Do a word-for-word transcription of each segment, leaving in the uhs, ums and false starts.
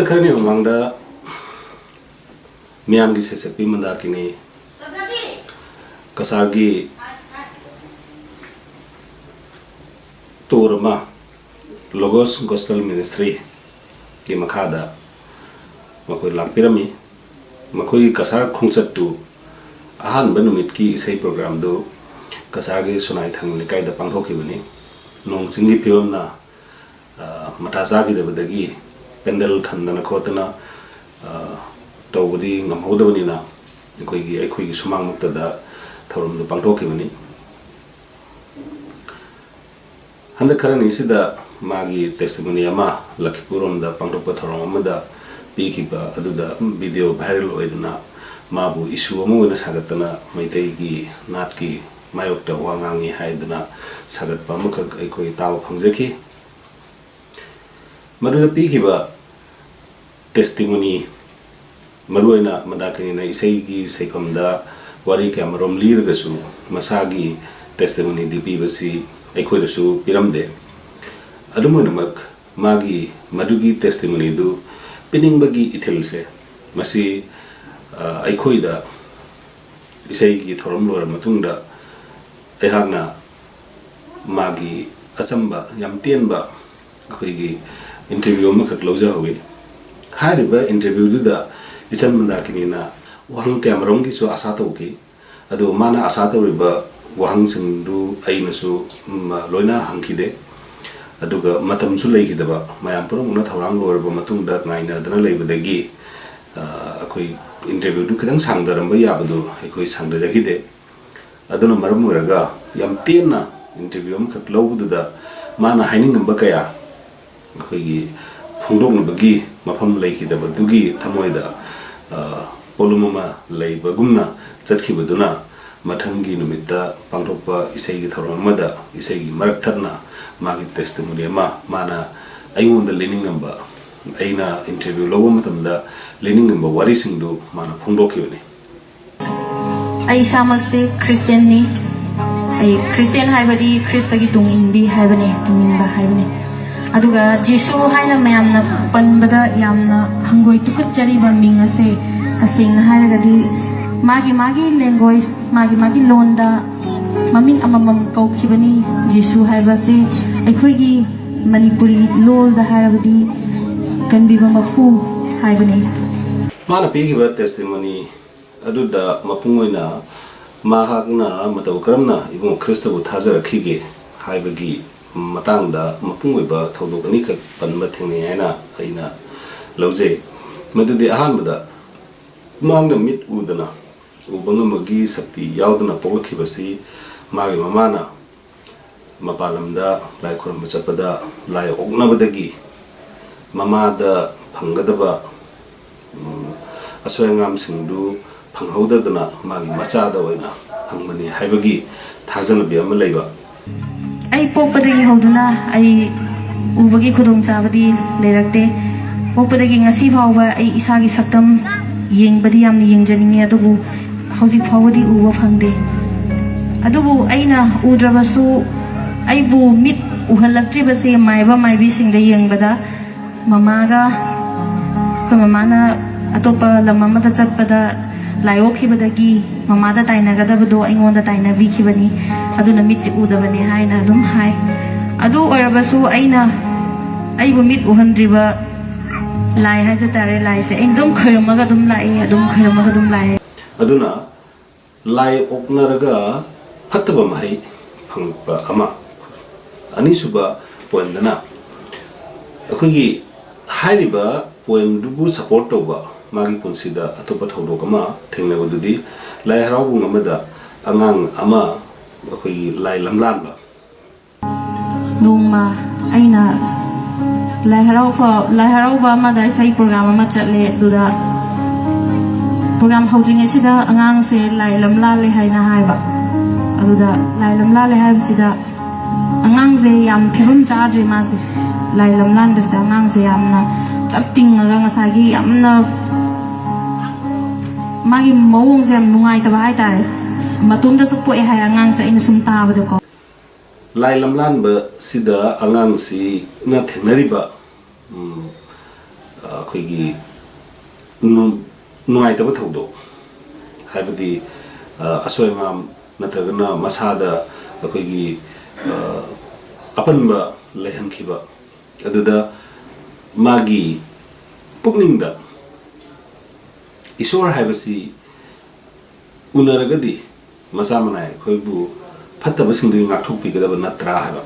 ꯈꯔꯅꯤ ꯃꯃꯥꯡꯗ ꯃꯤꯌꯥꯝꯒꯤ ꯁꯩꯁꯛꯄꯤ ꯃꯟꯗꯥꯀꯤꯅꯤ ꯀꯁꯥꯔꯒꯤ ꯇꯣꯔ ꯑꯃ ꯂꯣꯒꯣꯁ ꯒꯣꯁꯄꯦꯜ ꯃꯤꯅꯤꯁꯇ꯭ꯔꯤꯒꯤ ꯃꯈꯥꯗ ꯃꯈꯣꯏ ꯂꯥꯛꯄꯤꯔꯝꯃꯤ꯫ ꯃꯈꯣꯏꯒꯤ ꯀꯁꯥꯔ ꯈꯣꯡꯆꯠꯇꯨ ꯑꯍꯥꯟꯕ ꯅꯨꯃꯤꯠꯀꯤ ꯏꯁꯩ ꯄ꯭ꯔꯣꯒ꯭ꯔꯥꯝꯗꯨ ꯀꯁꯥꯔꯒꯤ ꯁꯨꯅꯥꯏꯊꯪ ꯂꯩꯀꯥꯏꯗ ꯄꯥꯡꯊꯣꯛꯈꯤꯕꯅꯤ꯫ ꯅꯣꯡ ꯆꯤꯡꯒꯤ ꯐꯤꯕꯝꯅ ꯃꯇꯥ ꯆꯥꯈꯤꯗꯕꯗꯒꯤ ꯄꯦꯟꯗꯜ ꯈꯟꯗꯅ ꯈꯣꯠꯇꯅ ꯇꯧꯕꯗꯤ ꯉꯝꯍꯧꯗꯕꯅꯤꯅ ꯑꯩꯈꯣꯏꯒꯤ ꯑꯩꯈꯣꯏꯒꯤ ꯁꯨꯃꯥꯡꯃꯛꯇꯗ ꯊꯧꯔꯝꯗꯨ ꯄꯥꯡꯊꯣꯛꯈꯤꯕꯅꯤ꯫ ꯍꯟꯗꯛ ꯈꯔꯅꯤꯁꯤꯗ ꯃꯥꯒꯤ ꯇꯦꯁꯇꯤꯃꯣꯅꯤ ꯑꯃ ꯂꯈꯤꯄꯨꯔ ꯔꯣꯝꯗ ꯄꯥꯡꯊꯣꯛꯄ ꯊꯧꯔꯝ ꯑꯃꯗ ꯄꯤꯈꯤꯕ ꯑꯗꯨꯗ ꯚꯤꯗꯤꯑꯣ ꯚꯥꯏꯔꯦꯜ ꯑꯣꯏꯗꯨꯅ ꯃꯥꯕꯨ ꯏꯁꯨ ꯑꯃ ꯑꯣꯏꯅ ꯁꯥꯒꯠꯇꯅ ꯃꯩꯇꯩꯒꯤ ꯅꯥꯠꯀꯤ ꯃꯥꯌꯣꯛꯇ ꯋꯥ ꯉꯥꯡꯉꯤ ꯍꯥꯏꯗꯨꯅ ꯁꯥꯒꯠꯄ ꯑꯃꯈꯛ ꯑꯩꯈꯣꯏ ꯇꯥꯕ ꯐꯪꯖꯈꯤ꯫ ꯃꯗꯨꯗ ꯄꯤꯈꯤꯕ ꯇꯦꯁꯇꯤꯃꯣꯅꯤ, ꯃꯔꯨꯑꯣꯏꯅ ꯃꯟꯗꯥꯀꯤꯅꯤꯅ ꯏꯁꯩꯒꯤ ꯁꯩꯐꯝꯗ ꯋꯥꯔꯤ ꯀꯌꯥꯃꯔꯨꯝ ꯂꯤꯔꯒꯁꯨ ꯃꯁꯥꯒꯤ ꯇꯦꯁꯇꯤꯃꯣꯅꯤꯗꯤ ꯄꯤꯕꯁꯤ ꯑꯩꯈꯣꯏꯗꯁꯨ ꯄꯤꯔꯝꯗꯦ꯫ ꯑꯗꯨꯝ ꯑꯣꯏꯅꯃꯛ ꯃꯥꯒꯤ ꯃꯗꯨꯒꯤ ꯇꯦꯁꯇꯤꯃꯣꯅꯤꯗꯨ ꯄꯤꯅꯤꯡꯕꯒꯤ ꯏꯊꯤꯜꯁꯦ ꯃꯁꯤ ꯑꯩꯈꯣꯏꯗ ꯏꯁꯩꯒꯤ ꯊꯧꯔꯝ ꯂꯣꯏꯔꯕ ꯃꯇꯨꯡꯗ ꯑꯩꯍꯥꯛꯅ ꯃꯥꯒꯤ ꯑꯆꯝꯕ ꯌꯥꯝ ꯇꯦꯟꯕ ꯑꯩꯈꯣꯏꯒꯤ ꯏꯟꯇꯔꯚ꯭ꯌꯨ ꯑꯃꯈꯛ ꯂꯧꯖꯍꯧꯋꯤ꯫ ꯍꯥꯏꯔꯤꯕ ꯏꯟꯇꯔꯚ꯭ꯌꯨꯗꯨꯗ ꯏꯆꯟ ꯃꯟꯗꯥꯀꯤꯅꯤꯅ ꯋꯥꯍꯪ ꯀꯌꯥꯃꯔꯨꯝꯒꯤꯁꯨ ꯑꯁꯥ ꯇꯧꯈꯤ꯫ ꯑꯗꯨ ꯃꯥꯅ ꯑꯁꯥ ꯇꯧꯔꯤꯕ ꯋꯥꯍꯪꯁꯤꯡꯗꯨ ꯑꯩꯅꯁꯨ ꯂꯣꯏꯅ ꯍꯪꯈꯤꯗꯦ꯫ ꯑꯗꯨꯒ ꯃꯇꯝꯁꯨ ꯂꯩꯈꯤꯗꯕ, ꯃꯌꯥꯝ ꯄꯨꯝꯅꯃꯛꯅ ꯊꯧꯔꯥꯡ ꯂꯣꯏꯔꯕ ꯃꯇꯨꯡꯗ ꯉꯥꯏꯅꯗꯅ ꯂꯩꯕꯗꯒꯤ ꯑꯩꯈꯣꯏ ꯏꯟꯇꯔꯚ꯭ꯌꯨꯗꯨ ꯈꯤꯇꯪ ꯁꯥꯡꯊꯔꯝꯕ ꯌꯥꯕꯗꯨ ꯑꯩꯈꯣꯏ ꯁꯥꯡꯊꯖꯈꯤꯗꯦ꯫ ꯑꯗꯨꯅ ꯃꯔꯝ ꯑꯣꯏꯔꯒ ꯌꯥꯝ ꯇꯦꯟꯅ ꯏꯟꯇꯔꯚ꯭ꯌꯨ ꯑꯃꯈꯛ ꯂꯧꯕꯗꯨꯗ ꯃꯥꯅ ꯍꯥꯏꯅꯤꯡꯉꯝꯕ ꯀꯌꯥ ꯑꯩꯈꯣꯏꯒꯤ ꯐꯣꯡꯗꯣꯛꯅꯕꯒꯤ ꯃꯐꯝ ꯂꯩꯈꯤꯗꯕꯗꯨꯒꯤ ꯊꯃꯣꯏꯗ ꯄꯣꯠꯂꯨꯝ ꯑꯃ ꯂꯩꯕꯒꯨꯝꯅ ꯆꯠꯈꯤꯕꯗꯨꯅ ꯃꯊꯪꯒꯤ ꯅꯨꯃꯤꯠꯇ ꯄꯥꯡꯊꯣꯛꯄ ꯏꯁꯩꯒꯤ ꯊꯧꯔꯝ ꯑꯃꯗ ꯏꯁꯩꯒꯤ ꯃꯔꯛ ꯊꯠꯅ ꯃꯥꯒꯤ ꯇꯦꯁꯇꯤꯃꯣꯅꯤ ꯑꯃ ꯃꯥꯅ ꯑꯩꯉꯣꯟꯗ ꯂꯤꯅꯤꯡꯉꯝꯕ, ꯑꯩꯅ ꯏꯟꯇꯔꯚ꯭ꯌꯨ ꯂꯧꯕ ꯃꯇꯝꯗ ꯂꯤꯅꯤꯡꯉꯝꯕ ꯋꯥꯔꯤꯁꯤꯡꯗꯨ ꯃꯥꯅ ꯐꯣꯡꯗꯣꯛꯈꯤꯕꯅꯤ꯫ ꯑꯩ ꯏꯁꯥꯃꯛꯁꯦ ꯈ꯭ꯔꯤꯁꯇꯤꯌꯥꯟꯅꯤ꯫ ꯑꯩ ꯈ꯭ꯔꯤꯁꯇꯤꯌꯥꯟ ꯍꯥꯏꯕꯗꯤ ꯈ꯭ꯔꯤꯁꯇꯒꯤ ꯇꯨꯡ ꯏꯟꯕꯤ ꯍꯥꯏꯕꯅꯤ, ꯇꯨꯡ ꯏꯟꯕ ꯍꯥꯏꯕꯅꯤ꯫ ꯑꯗꯨꯒ ꯖꯤꯁꯨ ꯍꯥꯏꯅ ꯃꯌꯥꯝꯅ ꯄꯟꯕꯗ ꯌꯥꯝꯅ ꯍꯪꯒꯣꯏ ꯇꯨꯀꯠꯆꯔꯤꯕ ꯃꯤꯡ ꯑꯁꯦ, ꯇꯁꯦꯡꯅ ꯍꯥꯏꯔꯒꯗꯤ ꯃꯥꯒꯤ ꯃꯥꯒꯤ language, ꯃꯥꯒꯤ ꯃꯥꯒꯤ ꯂꯣꯟꯗ ꯃꯃꯤꯡ ꯑꯃꯃꯝ ꯀꯧꯈꯤꯕꯅꯤ꯫ ꯖꯤꯁꯨ ꯍꯥꯏꯕꯁꯦ ꯑꯩꯈꯣꯏꯒꯤ ꯃꯅꯤꯄꯨꯔꯤ ꯂꯣꯜꯗ ꯍꯥꯏꯔꯕꯗꯤ ꯀꯟꯕꯤꯕ ꯃꯄꯨ ꯍꯥꯏꯕꯅꯤ꯫ ꯃꯥꯅ ꯄꯤꯈꯤꯕ testimony ꯑꯗꯨꯗ ꯃꯄꯨꯡ ꯑꯣꯏꯅ ꯃꯍꯥꯛꯅ ꯃꯇꯧ ꯀꯔꯝꯅ ꯏꯕꯨꯡꯉꯣ ꯈ꯭ꯔꯤꯁꯇꯕꯨ ꯊꯥꯖꯔꯛꯈꯤꯒꯦ ꯍꯥꯏꯕꯒꯤ ꯃꯇꯥꯡꯗ ꯃꯄꯨꯡ ꯑꯣꯏꯕ ꯊꯧꯗꯣꯛ ꯑꯅꯤꯈꯛ ꯄꯟꯕ ꯊꯦꯡꯅꯩ ꯍꯥꯏꯅ ꯑꯩꯅ ꯂꯧꯖꯩ꯫ ꯃꯗꯨꯗꯤ ꯑꯍꯥꯟꯕꯗ, ꯃꯍꯥꯛꯅ ꯃꯤꯠ ꯎꯗꯅ, ꯎꯕ ꯉꯝꯕꯒꯤ ꯁꯛꯇꯤ ꯌꯥꯎꯗꯅ ꯄꯣꯛꯂꯛꯈꯤꯕꯁꯤ ꯃꯥꯒꯤ ꯃꯃꯥꯅ ꯃꯄꯥꯟ ꯂꯝꯗ ꯂꯥꯏ ꯈꯨꯔꯨꯝꯕ ꯆꯠꯄꯗ ꯂꯥꯏ ꯑꯣꯛꯅꯕꯗꯒꯤ ꯃꯃꯥꯗ ꯐꯪꯒꯗꯕ ꯎꯝ, ꯑꯁꯣꯏ ꯑꯉꯥꯝꯁꯤꯡꯗꯨ ꯐꯪꯍꯧꯗꯗꯅ ꯃꯥꯒꯤ ꯃꯆꯥꯗ ꯑꯣꯏꯅ ꯐꯪꯕꯅꯤ ꯍꯥꯏꯕꯒꯤ ꯊꯥꯖꯅꯕꯤ ꯑꯃ ꯂꯩꯕ꯫ ꯑꯩ ꯄꯣꯛꯄꯗꯒꯤ ꯍꯧꯗꯨꯅ ꯑꯩ ꯎꯕꯒꯤ ꯈꯨꯗꯣꯡꯆꯥꯕꯗꯤ ꯂꯩꯔꯛꯇꯦ꯫ ꯄꯣꯛꯄꯗꯒꯤ ꯉꯁꯤ ꯐꯥꯎꯕ ꯑꯩ ꯏꯁꯥꯒꯤ ꯁꯛꯇꯝ ꯌꯦꯡꯕꯗꯤ ꯌꯥꯝꯅ ꯌꯦꯡꯖꯅꯤꯡꯉꯤ, ꯑꯗꯨꯕꯨ ꯍꯧꯖꯤꯛ ꯐꯥꯎꯕꯗꯤ ꯎꯕ ꯐꯪꯗꯦ꯫ ꯑꯗꯨꯕꯨ ꯑꯩꯅ ꯎꯗ꯭ꯔꯕꯁꯨ, ꯑꯩꯕꯨ ꯃꯤꯠ ꯎꯍꯜꯂꯛꯇ꯭ꯔꯤꯕꯁꯦ ꯃꯥꯏꯕ ꯃꯥꯏꯕꯤꯁꯤꯡꯗ ꯌꯦꯡꯕꯗ, ꯃꯃꯥꯒ, ꯑꯩꯈꯣꯏ ꯃꯃꯥꯅ ꯑꯇꯣꯞꯄ ꯂꯝ ꯑꯃꯗ ꯆꯠꯄꯗ ꯂꯥꯏ ꯑꯣꯛꯈꯤꯕꯗꯒꯤ ꯃꯃꯥꯗ ꯇꯥꯏꯅꯒꯗꯕꯗꯣ ꯑꯩꯉꯣꯟꯗ ꯇꯥꯏꯅꯕꯤꯈꯤꯕꯅꯤ, ꯑꯗꯨꯅ ꯃꯤꯠꯁꯦ ꯎꯗꯕꯅꯦ ꯍꯥꯏꯅ ꯑꯗꯨꯝ ꯍꯥꯏ꯫ ꯑꯗꯨ ꯑꯣꯏꯔꯕꯁꯨ ꯑꯩꯅ ꯑꯩꯕꯨ ꯃꯤꯠ ꯎꯍꯟꯗ꯭ꯔꯤꯕ ꯂꯥꯏ ꯍꯥꯏꯖ ꯇꯥꯔꯦ, ꯂꯥꯏꯁꯦ ꯑꯩꯅ ꯑꯗꯨꯝ ꯈꯣꯏꯔꯝꯃꯒ ꯑꯗꯨꯝ ꯂꯥꯛꯏ, ꯑꯗꯨꯝ ꯈꯣꯏꯔꯝꯃꯒ ꯑꯗꯨꯝ ꯂꯥꯛꯑꯦ꯫ ꯑꯗꯨꯅ ꯂꯥꯏ ꯑꯣꯛꯅꯔꯒ ꯐꯠꯇꯕ ꯃꯍꯩ ꯐꯪꯂꯛꯄ ꯑꯃ꯫ ꯑꯅꯤꯁꯨꯕ poemꯗꯅ ꯑꯩꯈꯣꯏꯒꯤ ꯍꯥꯏꯔꯤꯕ poemꯗꯨꯕꯨ support ꯇꯧꯕ ꯃꯥꯒꯤ ꯄꯨꯟꯁꯤꯗ ꯑꯇꯣꯞꯄ ꯊꯧꯗꯣꯛ ꯑꯃ ꯊꯦꯡꯅꯕꯗꯨꯗꯤ ꯂꯥꯏ ꯍꯔꯥꯎꯕꯨꯡ ꯑꯃꯗ ꯑꯉꯥꯡ ꯑꯃ ꯑꯩꯈꯣꯏꯒꯤ ꯂꯥꯏ ꯂꯝꯂꯥꯟꯕ꯫ ꯅꯣꯡꯃ ꯑꯩꯅ ꯂꯥꯏ ꯍꯔꯥꯎꯕ, ꯂꯥꯏ ꯍꯔꯥꯎꯕ ꯑꯃꯗ ꯏꯁꯩ program ꯑꯃ ꯆꯠꯂꯦ꯫ ꯑꯗꯨꯗ program ꯍꯧꯗ꯭ꯔꯤꯉꯩꯁꯤꯗ ꯑꯉꯥꯡꯁꯦ ꯂꯥꯏ ꯂꯝ ꯂꯥꯜꯂꯦ ꯍꯥꯏꯅ ꯍꯥꯏꯕ꯫ ꯑꯗꯨꯗ ꯂꯥꯏ ꯂꯝ ꯂꯥꯜꯂꯦ ꯍꯥꯏꯕꯁꯤꯗ ꯑꯉꯥꯡꯁꯦ ꯌꯥꯝ ꯐꯤꯕꯝ ꯆꯥꯗ꯭ꯔꯦ ꯃꯥꯁꯦ꯫ ꯂꯥꯏ ꯂꯝ ꯂꯥꯟꯕꯁꯤꯗ ꯑꯉꯥꯡꯁꯦ ꯌꯥꯝꯅ ꯆꯞ ꯇꯤꯡꯉꯒ ꯉꯁꯥꯏꯒꯤ ꯌꯥꯝꯅ ꯃꯥꯒꯤ ꯃꯑꯣꯡꯁꯦ ꯌꯥꯝ ꯅꯨꯡꯉꯥꯏꯇꯕ ꯍꯥꯏꯇꯥꯔꯦ꯫ ꯃꯇꯣꯝꯇꯁꯨ ꯄꯣꯛꯑꯦ ꯍꯥꯏ ꯑꯉꯥꯡꯁꯦ, ꯑꯩꯅ ꯁꯨꯝ ꯇꯥꯕꯗꯀꯣ꯫ ꯂꯥꯏ ꯂꯝꯂꯥꯟꯕꯁꯤꯗ ꯑꯉꯥꯡꯁꯤꯅ ꯊꯦꯡꯅꯔꯤꯕ, ꯎꯝ, ꯑꯩꯈꯣꯏꯒꯤ ꯅꯨ-, ꯅꯨꯡꯉꯥꯏꯇꯕ ꯊꯧꯗꯣꯛ, ꯍꯥꯏꯕꯗꯤ, ꯑ, ꯑꯁꯣꯏ ꯑꯉꯥꯝ ꯅꯠꯇ꯭ꯔꯒꯅ ꯃꯁꯥꯗ ꯑꯩꯈꯣꯏꯒꯤ, ꯑ, ꯑꯄꯟꯕ ꯂꯩꯍꯟꯈꯤꯕ, ꯑꯗꯨꯗ ꯃꯥꯒꯤ ꯄꯨꯛꯅꯤꯡꯗ ꯏꯁꯣꯔ ꯍꯥꯏꯕꯁꯤ ꯎꯅꯔꯒꯗꯤ ꯃꯆꯥ ꯃꯅꯥꯏ ꯑꯩꯈꯣꯏꯕꯨ ꯐꯠꯇꯕꯁꯤꯡꯗꯒꯤ ꯉꯥꯛꯊꯣꯛꯄꯤꯒꯗꯕ ꯅꯠꯇ꯭ꯔꯥ ꯍꯥꯏꯕ꯫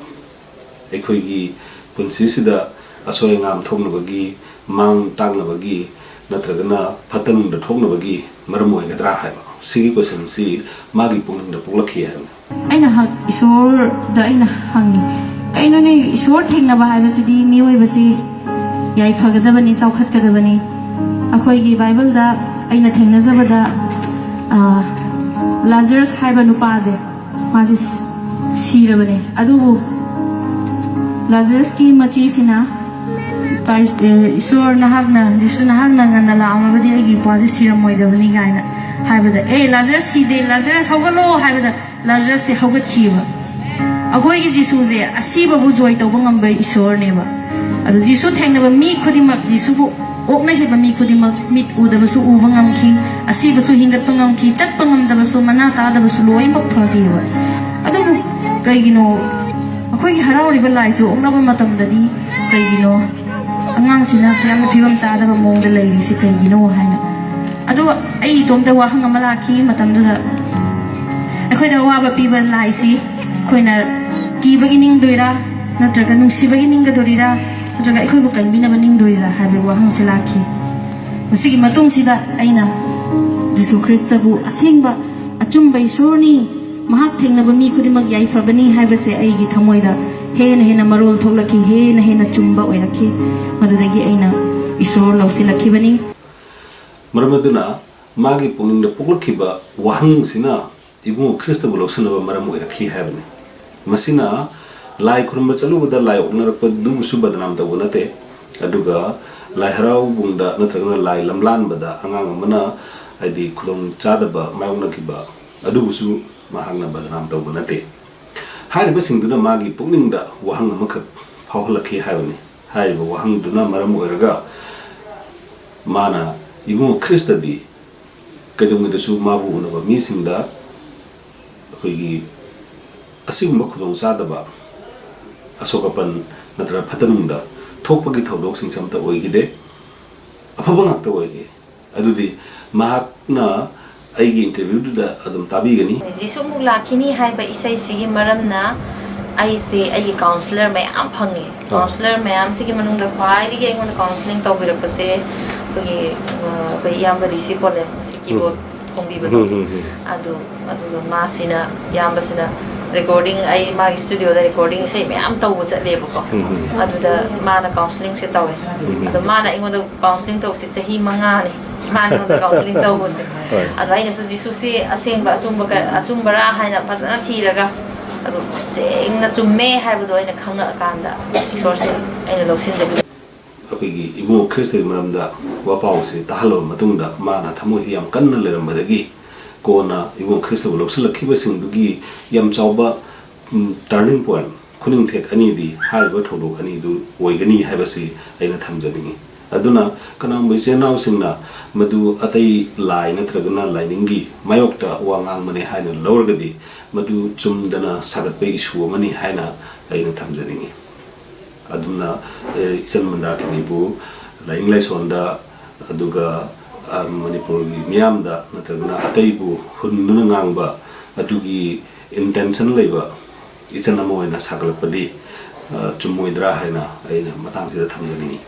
ꯑꯩꯈꯣꯏꯒꯤ ꯄꯨꯟꯁꯤꯁꯤꯗ ꯑꯁꯣꯏ ꯑꯉꯥꯝ ꯊꯣꯛꯅꯕꯒꯤ, ꯃꯥꯡ ꯇꯥꯛꯅꯕꯒꯤ, ꯅꯠꯇ꯭ꯔꯒꯅ ꯐꯠꯇ ꯅꯨꯡꯗ ꯊꯣꯛꯅꯕꯒꯤ ꯃꯔꯝ ꯑꯣꯏꯒꯗ꯭ꯔꯥ ꯍꯥꯏꯕ, ꯁꯤꯒꯤ questionꯁꯤ ꯃꯥꯒꯤ ꯄꯨꯛꯅꯤꯡꯗ ꯄꯣꯛꯂꯛꯈꯤ ꯍꯥꯏꯕꯅꯤ꯫ ꯑꯩꯅ ꯍꯛ-, ꯏꯁꯣꯔꯗ ꯑꯩꯅ ꯍꯪꯉꯤ, "ꯀꯩꯅꯣꯅꯦ, ꯏꯁꯣꯔ ꯊꯦꯡꯅꯕ ꯍꯥꯏꯕꯁꯤꯗꯤ ꯃꯤꯑꯣꯏꯕꯁꯤ ꯌꯥꯏꯐꯒꯗꯕꯅꯤ, ꯆꯥꯎꯈꯠꯀꯗꯕꯅꯤ"? ꯑꯩꯈꯣꯏꯒꯤ ꯕꯥꯏꯕꯜꯗ ꯑꯩꯅ ꯊꯦꯡꯅꯖꯕꯗ, ꯑ, ꯂꯥꯖꯔꯁ ꯍꯥꯏꯕ ꯅꯨꯄꯥꯁꯦ, ꯃꯥꯁꯦ ꯁꯤ-, ꯁꯤꯔꯕꯅꯦ꯫ ꯑꯗꯨꯕꯨ ꯂꯥꯖꯔꯁꯀꯤ ꯃꯆꯤꯁꯤꯅ, "ꯏꯁꯣꯔ, ꯅꯍꯥꯛꯅ, ꯖꯤꯁꯨ, ꯅꯍꯥꯛꯅ ꯉꯟꯅ ꯂꯥꯛꯑꯝꯃꯕꯗꯤ ꯑꯩꯒꯤ ꯏꯄ꯭ꯋꯥꯁꯦ ꯁꯤꯔꯝꯃꯣꯏꯗꯕꯅꯤ" ꯀꯥꯏꯅ ꯍꯥꯏꯕꯗ, "ꯑꯦ, ꯂꯥꯖꯔꯁ ꯁꯤꯗꯦ, ꯂꯥꯖꯔꯁ ꯍꯧꯒꯠꯂꯣ" ꯍꯥꯏꯕꯗ, ꯂꯥꯖꯔꯁꯁꯦ ꯍꯧꯒꯠꯈꯤꯕ꯫ ꯑꯩꯈꯣꯏꯒꯤ ꯖꯤꯁꯨꯁꯦ ꯑꯁꯤꯕꯕꯨ ꯖꯣꯏ ꯇꯧꯕ ꯉꯝꯕ ꯏꯁꯣꯔꯅꯦꯕ꯫ ꯑꯗꯨ ꯖꯤꯁꯨ ꯊꯦꯡꯅꯕ ꯃꯤ ꯈꯨꯗꯤꯡꯃꯛ, ꯖꯤꯁꯨꯕꯨ ꯑꯣꯛꯅꯈꯤꯕ ꯃꯤ ꯈꯨꯗꯤꯡꯃꯛ, ꯃꯤꯠ ꯎꯗꯕꯁꯨ ꯎꯕ ꯉꯝꯈꯤ, ꯑꯁꯤꯕꯁꯨ ꯍꯤꯡꯒꯠꯄ ꯉꯝꯈꯤ, ꯆꯠꯄ ꯉꯝꯗꯕꯁꯨ, ꯃꯅꯥ ꯇꯥꯗꯕꯁꯨ ꯂꯣꯏꯅꯃꯛ ꯐꯈꯤꯕ꯫ ꯑꯗꯨꯕꯨ ꯀꯩꯒꯤꯅꯣ ꯑꯩꯈꯣꯏꯒꯤ ꯍꯔꯥꯎꯔꯤꯕ ꯂꯥꯏꯁꯨ ꯑꯣꯛꯅꯕ ꯃꯇꯝꯗꯗꯤ ꯀꯩꯒꯤꯅꯣ ꯑꯉꯥꯡꯁꯤꯅ ꯌꯥꯝꯅ ꯐꯤꯕꯝ ꯆꯥꯗꯕ ꯃꯑꯣꯡꯗ ꯂꯩꯔꯤꯁꯤ ꯀꯩꯒꯤꯅꯣ ꯍꯥꯏꯅ? ꯑꯗꯣ ꯑꯩ ꯏꯇꯣꯝꯇ ꯋꯥꯍꯪ ꯑꯃ ꯂꯥꯛꯈꯤ ꯃꯇꯝꯗꯨꯗ, ꯑꯩꯈꯣꯏꯗ ꯑꯋꯥꯕ ꯄꯤꯕ ꯂꯥꯏꯁꯤ ꯑꯩꯈꯣꯏꯅ ꯀꯤꯕꯒꯤ ꯅꯤꯡꯗꯣꯏꯔꯥ, ꯅꯠꯇ꯭ꯔꯒ ꯅꯨꯡꯁꯤꯕꯒꯤ ꯅꯤꯡꯒꯗꯣꯔꯤꯔꯥ, ꯅꯠꯇ꯭ꯔꯒ ꯑꯩꯈꯣꯏꯕꯨ ꯀꯟꯕꯤꯅꯕ ꯅꯤꯡꯗꯣꯔꯤꯔꯥ ꯍꯥꯏꯕ ꯋꯥꯍꯪꯁꯤ ꯂꯥꯛꯈꯤ꯫ ꯃꯁꯤꯒꯤ ꯃꯇꯨꯡꯁꯤꯗ ꯑꯩꯅ ꯖꯤꯁꯨ ꯈ꯭ꯔꯤꯁꯇꯕꯨ ꯑꯁꯦꯡꯕ ꯑꯆꯨꯝꯕ ꯏꯁꯣꯔꯅꯤ, ꯃꯍꯥꯛ ꯊꯦꯡꯅꯕ ꯃꯤ ꯈꯨꯗꯤꯡꯃꯛ ꯌꯥꯏꯐꯕꯅꯤ ꯍꯥꯏꯕꯁꯦ ꯑꯩꯒꯤ ꯊꯃꯣꯏꯗ ꯍꯦꯟꯅ ꯍꯦꯟꯅ ꯃꯔꯣꯜ ꯊꯣꯛꯂꯛꯈꯤ, ꯍꯦꯟꯅ ꯍꯦꯟꯅ ꯆꯨꯝꯕ ꯑꯣꯏꯔꯛꯈꯤ꯫ ꯃꯗꯨꯗꯒꯤ ꯑꯩꯅ ꯏꯁꯣꯔ ꯂꯧꯁꯤꯜꯂꯛꯈꯤꯕꯅꯤ꯫ ꯃꯔꯝ ꯑꯗꯨꯅ ꯃꯥꯒꯤ ꯄꯨꯛꯅꯤꯡꯗ ꯄꯣꯛꯂꯛꯈꯤꯕ ꯋꯥꯍꯪꯁꯤꯅ ꯏꯕꯨꯡꯉꯣ ꯈ꯭ꯔꯤꯁꯇꯕꯨ ꯂꯧꯁꯤꯟꯅꯕ ꯃꯔꯝ ꯑꯣꯏꯔꯛꯈꯤ ꯍꯥꯏꯕꯅꯤ꯫ ꯃꯁꯤꯅ ꯂꯥꯏ ꯈꯨꯔꯨꯝꯕ ꯆꯠꯂꯨꯕꯗ ꯂꯥꯏ ꯑꯣꯛꯅꯔꯛꯄꯗꯨꯕꯨꯁꯨ ꯕꯗꯅꯥꯝ ꯇꯧꯕ ꯅꯠꯇꯦ, ꯑꯗꯨꯒ ꯂꯥꯏ ꯍꯔꯥꯎꯕꯨꯡꯗ ꯅꯠꯇ꯭ꯔꯒꯅ ꯂꯥꯏ ꯂꯝꯂꯥꯟꯕꯗ ꯑꯉꯥꯡ ꯑꯃꯅ, ꯍꯥꯏꯗꯤ, ꯈꯨꯗꯣꯡ ꯆꯥꯗꯕ ꯃꯥꯌꯣꯛꯅꯈꯤꯕ ꯑꯗꯨꯕꯨꯁꯨ ꯃꯍꯥꯛꯅ ꯕꯗꯅꯥꯝ ꯇꯧꯕ ꯅꯠꯇꯦ꯫ ꯍꯥꯏꯔꯤꯕꯁꯤꯡꯗꯨꯅ ꯃꯥꯒꯤ ꯄꯨꯛꯅꯤꯡꯗ ꯋꯥꯍꯪ ꯑꯃꯈꯛ ꯐꯥꯎꯍꯜꯂꯛꯈꯤ ꯍꯥꯏꯕꯅꯤ꯫ ꯍꯥꯏꯔꯤꯕ ꯋꯥꯍꯪꯗꯨꯅ ꯃꯔꯝ ꯑꯣꯏꯔꯒ ꯃꯥꯅ ꯏꯕꯨꯡꯉꯣ ꯈ꯭ꯔꯤꯁꯇꯗꯤ ꯀꯩꯗꯧꯉꯩꯗꯁꯨ ꯃꯥꯕꯨ ꯎꯅꯕ ꯃꯤꯁꯤꯡꯗ ꯑꯩꯈꯣꯏꯒꯤ ꯑꯁꯤꯒꯨꯝꯕ ꯈꯨꯗꯣꯡꯆꯥꯗꯕ, ꯑꯁꯣꯛ ꯑꯄꯟ ꯅꯠꯇ꯭ꯔꯒ ꯐꯠꯇ ꯅꯨꯡꯗ ꯊꯣꯛꯄꯒꯤ ꯊꯧꯗꯣꯛꯁꯤꯡꯁꯦ ꯑꯝꯇ ꯑꯣꯏꯈꯤꯗꯦ, ꯑꯐꯕ ꯉꯥꯛꯇ ꯑꯣꯏꯈꯤ꯫ ꯑꯗꯨꯗꯤ ꯃꯍꯥꯛꯅ ꯑꯩꯒꯤ ꯏꯟꯇꯔꯚ꯭ꯌꯨꯗꯨꯗ ꯑꯗꯨꯝ ꯇꯥꯕꯤꯒꯅꯤ꯫ ꯖꯤꯁꯨ ꯑꯃꯨꯛ ꯂꯥꯛꯈꯤꯅꯤ ꯍꯥꯏꯕ ꯏꯁꯩꯁꯤꯒꯤ ꯃꯔꯝꯅ ꯑꯩꯁꯦ ꯑꯩꯒꯤ ꯀꯥꯎꯟꯁꯤꯂꯔ ꯃꯌꯥꯝ ꯐꯪꯉꯦ꯫ ꯀꯥꯎꯟꯁꯤꯂꯔ ꯃꯌꯥꯝꯁꯤꯒꯤ ꯃꯅꯨꯡꯗ ꯈ꯭ꯋꯥꯏꯗꯒꯤ ꯑꯩꯉꯣꯟꯗ ꯀꯥꯎꯟꯁꯤꯂꯤꯡ ꯇꯧꯕꯤꯔꯛꯄꯁꯦ ꯑꯩꯈꯣꯏꯒꯤ, ꯑ, ꯑꯩꯈꯣꯏ ꯏꯌꯥꯝꯕ ꯔꯤꯁꯤ ꯄꯣꯂꯦꯝ, ꯃꯁꯤ ꯀꯤꯕꯣꯔꯗ ꯈꯣꯡꯕꯤꯕꯗꯣ꯫ ꯎꯝ, ꯎꯝ, ꯎꯝ꯫ ꯑꯗꯨ, ꯑꯗꯨꯒ ꯃꯥꯁꯤꯅ, ꯏꯌꯥꯝꯕꯁꯤꯅ ꯔꯦꯀꯣꯔꯗꯤꯡ, ꯑꯩ ꯃꯥꯒꯤ ꯁ꯭ꯇꯨꯗꯤꯑꯣꯗ ꯔꯦꯀꯣꯔꯗꯤꯡ ꯏꯁꯩ ꯃꯌꯥꯝ ꯇꯧꯕ ꯆꯠꯂꯦꯕꯀꯣ꯫ ꯎꯝ, ꯎꯝ꯫ ꯑꯗꯨꯗ ꯃꯥꯅ ꯀꯥꯎꯟꯁꯤꯂꯤꯡꯁꯦ ꯇꯧꯋꯦ꯫ ꯎꯝ, ꯎꯝ꯫ ꯑꯗꯣ ꯃꯥꯅ ꯑꯩꯉꯣꯟꯗ ꯀꯥꯎꯟꯁꯤꯂꯤꯡ ꯇꯧꯕꯁꯦ ꯆꯍꯤ ꯃꯉꯥꯅꯤ꯫ ꯃꯥꯅ ꯑꯩꯉꯣꯟꯗ ꯀꯥꯎꯟꯁꯤꯂꯤꯡ ꯇꯧꯕꯁꯦ꯫ ꯍꯣꯏ꯫ ꯑꯗꯣ ꯑꯩꯅꯁꯨ ꯖꯤꯁꯨꯁꯦ ꯑꯁꯦꯡꯕ ꯑꯆꯨꯝꯕ ꯀ-, ꯑꯆꯨꯝꯕꯔꯥ ꯍꯥꯏꯅ ꯐꯖꯅ ꯊꯤꯔꯒ, ꯑꯗꯨ ꯁꯦꯡꯅ ꯆꯨꯝꯃꯦ ꯍꯥꯏꯕꯗꯣ ꯑꯩꯅ ꯈꯪꯉꯛꯑꯀꯥꯟꯗ ꯏꯁꯣꯔꯁꯦ ꯑꯩꯅ ꯂꯧꯁꯤꯟꯖꯈꯤ꯫ ꯑꯩꯈꯣꯏꯒꯤ ꯏꯕꯨꯡꯉꯣ ꯈ꯭ꯔꯤꯁꯇꯒꯤ ꯃꯔꯝꯗ ꯋꯥꯄꯥꯎꯁꯦ ꯇꯥꯍꯜꯂꯕ ꯃꯇꯨꯡꯗ ꯃꯥꯅ ꯊꯃꯣꯏꯁꯦ ꯌꯥꯝ ꯀꯟꯅ ꯂꯩꯔꯝꯕꯗꯒꯤ ꯀꯣꯟꯅ ꯏꯕꯨꯡꯉꯣ ꯈ꯭ꯔꯤꯁꯇꯕꯨ ꯂꯧꯁꯤꯜꯂꯛꯈꯤꯕꯁꯤꯡꯗꯨꯒꯤ ꯌꯥꯝ ꯆꯥꯎꯕ, ꯎꯝ, turning point, ꯈꯨꯅꯤꯡꯊꯦꯛ ꯑꯅꯤꯗꯤ ꯍꯥꯏꯔꯤꯕ ꯊꯧꯗꯣꯛ ꯑꯅꯤꯗꯨ ꯑꯣꯏꯒꯅꯤ ꯍꯥꯏꯕꯁꯤ ꯑꯩꯅ ꯊꯝꯖꯅꯤꯡꯏ꯫ ꯑꯗꯨꯅ ꯀꯅꯥꯒꯨꯝꯕ ꯏꯆꯤꯜ ꯏꯅꯥꯎꯁꯤꯡꯅ ꯃꯗꯨ ꯑꯇꯩ ꯂꯥꯏ ꯅꯠꯇ꯭ꯔꯒꯅ ꯂꯥꯏꯅꯤꯡꯒꯤ ꯃꯥꯌꯣꯛꯇ ꯋꯥ ꯉꯥꯡꯕꯅꯦ ꯍꯥꯏꯅ ꯂꯧꯔꯒꯗꯤ ꯃꯗꯨ ꯆꯨꯝꯗꯅ ꯁꯥꯒꯠꯄ issue ꯑꯃꯅꯤ ꯍꯥꯏꯅ ꯑꯩꯅ ꯊꯝꯖꯅꯤꯡꯏ꯫ ꯑꯗꯨꯝꯅ, ꯑꯦ, ꯏꯆꯟ ꯃꯟꯗꯥꯀꯤꯅꯤꯕꯨ ꯂꯥꯏꯅꯤꯡ ꯂꯥꯏꯁꯣꯟꯗ, ꯑꯗꯨꯒ, ꯑ, ꯃꯅꯤꯄꯨꯔꯒꯤ ꯃꯤꯌꯥꯝꯗ ꯅꯠꯇ꯭ꯔꯒꯅ ꯑꯇꯩꯕꯨ ꯍꯨꯟꯗꯨꯅ ꯉꯥꯡꯕ ꯑꯗꯨꯒꯤ intention ꯂꯩꯕ ꯏꯆꯟ ꯑꯃ ꯑꯣꯏꯅ ꯁꯥꯒꯠꯂꯛꯄꯗꯤ, ꯑ, ꯆꯨꯝꯃꯣꯏꯗ꯭ꯔꯥ ꯍꯥꯏꯅ ꯑꯩꯅ ꯃꯇꯥꯡꯁꯤꯗ ꯊꯝꯖꯅꯤꯡꯏ꯫